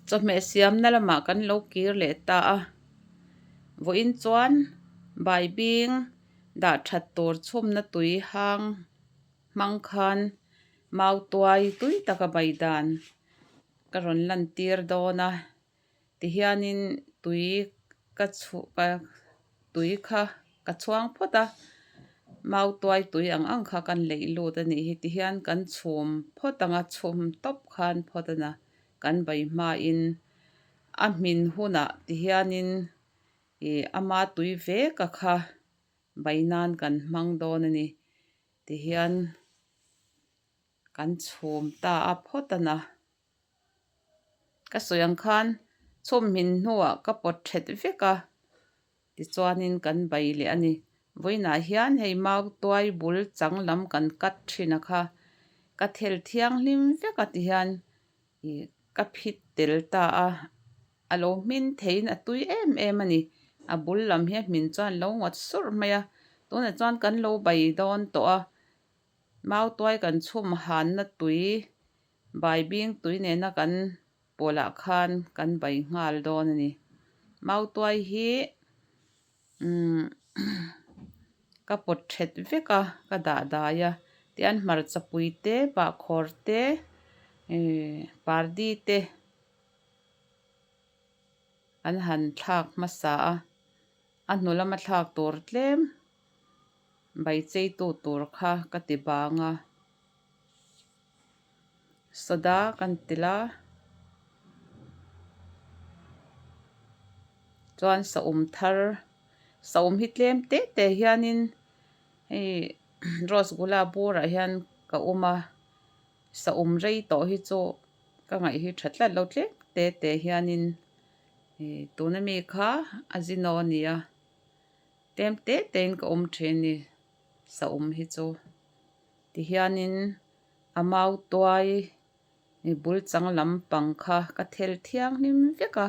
Chawhmeh siamna lamah kan lo kir leh ta a, vawiin chuan baibing dah that tur chhumna tui hang hmang khan mautuai tui taka bai dan ka rawn lantir dawn a. Tihianin tui ka chhuh ka tui kha ka chhuang phawt a, mautuai tui ang ang kha kan leih lut a nih hi. Tihian kan chhum phawt ang a, chhum tawp khan phawt a na kan bai hmain a hmin hunah tihianin ih ama tui vek a kha bai nan kan hmang dawn a ni. Tihian kan chhum ta a phawt a na. Ka sawi ang khan chhum hmin hnuah ka pawt that vek a, tichuanin kan bai leh a ni. Vawiinah hian hei mautuai bul chang lam kan cut thin a kha, ka thel thianghlim vek a tihian ih ka phit tel ta a, a lo hmin theiin a tui em em a ni. A bul lam hi a hmin chuan lo ngawt surh mai a, tunah chuan kan lo bai dawn tawh a, mautuai kan chhum hanna tui Baibing tui nena kan pawlah khan kan bai nghal dawn a ni. Mautuai hi umm ka pawt that vek a, ka dah dai a. Tian hmarcha pui te, bahkhawr te, ihh pardi te an han thlak hmasa a. A hnu lama thlak tur tlem bai cheitu tur kha ka ti bang a. Soda kan telh a chuan saum thar saum hi tlem te te hianin hei rosgula burah hian ka awm a saum rei tawh hi chu ka ngaih hi tha tlat lo tlem te te hianin ih tuna mi kha a zino a ni a tlem te te in ka awm thin a ni saum hi chu. Tihianin a mautuai bul chang lampang kha ka thel thianghlim vek a,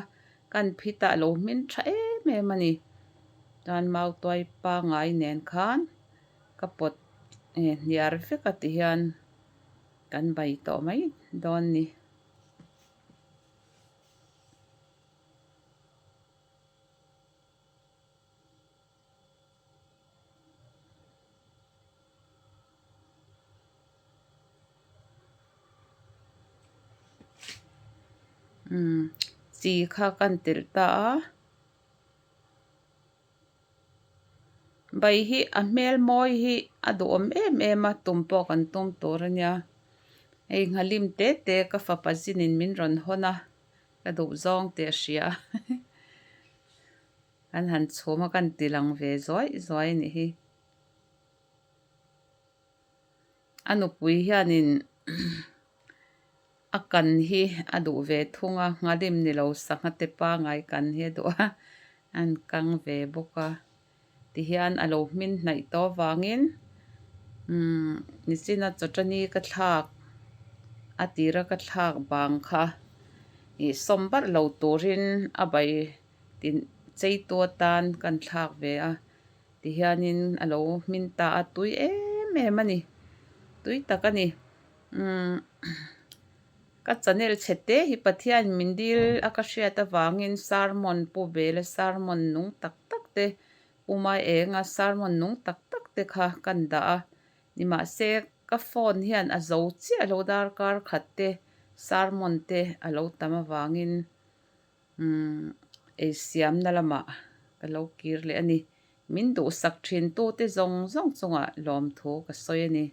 kan phit ah a lo hmin tha em em a ni. Chuan mautuai pangai nen khan ka pawt hniar vek a tihian kan bai tawh mai dawn ni. Umm chi kha kan telh ta a bai hi a hmel mawi hi a duhawm em em a tum pawh kan tum tur a nia hei nghalim te te ka fapa zinin min rawn hawn a ka duh zawng tih a hria. An han chhum a kan ti lang ve zuai zuai a nih hi. A nupui hianin a kan hi a duh ve thung a, nghalim ni lo sangha te pangai kan hi a duh a, an kang ve bawk a. Tihian a lo hmin hnaih tawh avangin umm nichina chawṭani ka thlak a tira ka thlak bang kha ih sawm barh lo turin a bai Tin, cheitu atan kan thlak ve a, tihianin a lo hmin ta a, tui em em a ni, tui tak a ni. Umm ka channel chhe te hi Pathian min dil a ka hriat avangin sermon pu bela sermon nung tak tak te, Pu Maienga sermon nung tak tak te kha kan dah a, nimahse ka phone hian a zo chiah lo darkar khat te sermon te a lo tam avangin Umm ei siamna lamah ka lo kir leh a ni. Min duhsak thin tute zawng zawng chungah lawmthu ka sawi a ni.